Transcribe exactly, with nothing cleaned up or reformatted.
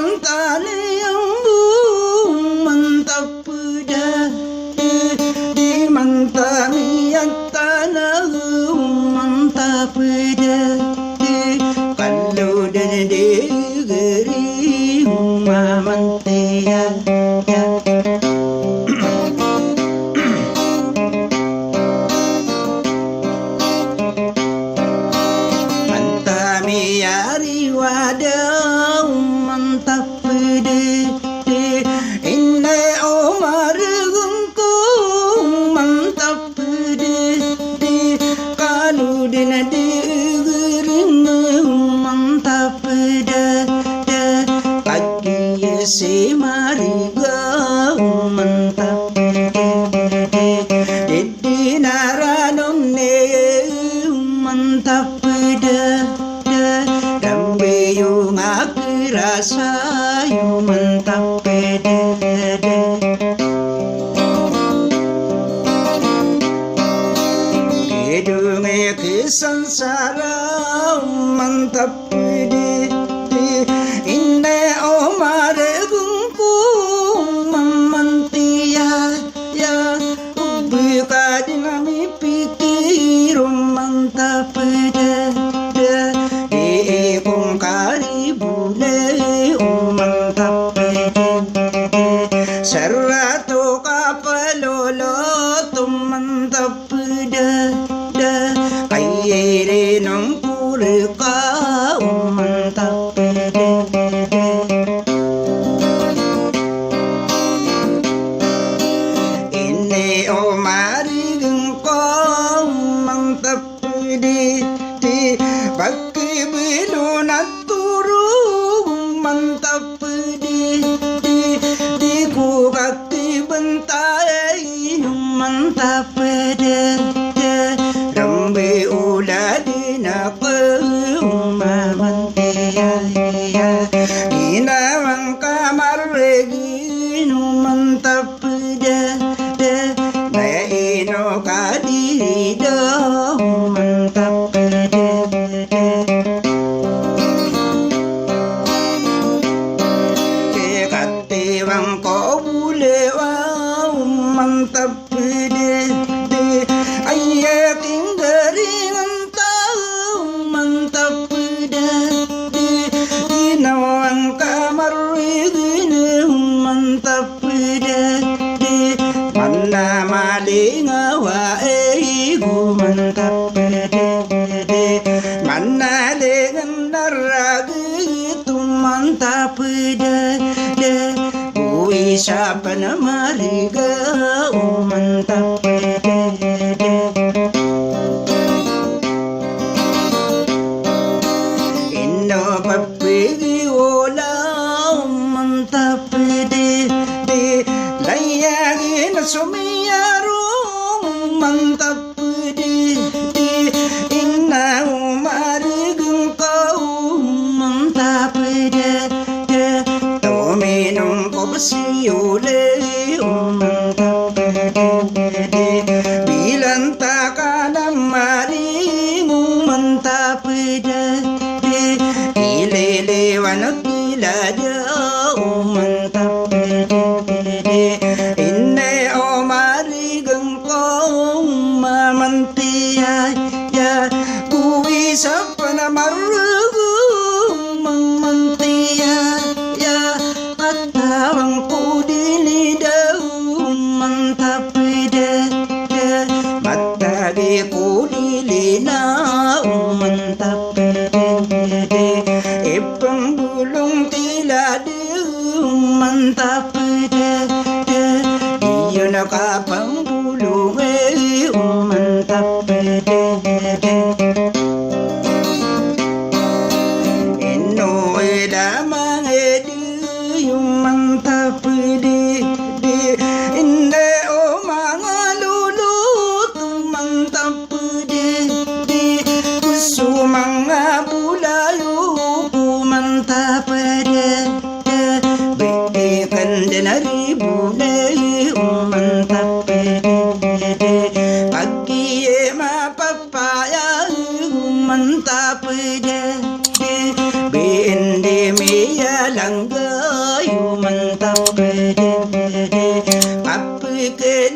Tani ambo mantap da, di mantami antana mantap da, di kalo dn di gari mamantiya. Mantami ari wada mantap da, di ina o margn ko mantap da, di kalo dn di gari mantap da, da kagi si mariga mantap da, di di naranon ni mantap da, da, da mbiyo nga kirasayo mantap da, da. Di dong i kisansara mantap da, di ina o margn ko mamantiya. Ya, obi ka di na mipikir o mantap da, da, di ikong karibo na o mantap da, da, sarato ka palolot o mantap da, da, kairin ong puri ka o mantap da, da. Ini o marign ko mantap di, di, pagkibilo na toro mantap di, di, di ko kakibantay mantap di, di, rambi ola di na ko mamantiyaya, ina mangka marign mantap da, da, na ino ka di da mantap da, da. Katiwang ko buli wa mantap da, da. Aya kinggaringan ta mantap da, da. Ina mangka marign mantap da, da. Mana malingawa ego mantap da, da. Mana lingan naragit mantap da, da. Ko isa pn a mariga o mantap da, da. Ino pphigi ola o mantap da, da. Layagin a somiyaro mantap da, da. Ina o marign ko mantap da, da. Tominom ko bsi oli o mantap da, da. Bilan ta ka na maling o mantap da, da. Ililiwan o kilad o mantap da, da. Ina o marign ko mamantiyaya, ko isa pn a margn mamantiyaya, katawan ko dili da o mantap da, da. Matagi ko dili na o mantap da, da. Ipmbolong kilad o mantap da, da. Iyo na kapmbolong o mantap da, da. Ino ida mangedi o mantap da, da. Ina o mangalolot o mantap da, da. Ko so manga bolayogo mantap da, da. Bikn dn a ribo na o mantap da, da. Kagiya mapapaya o mantap da, da. Bindi miya langga Te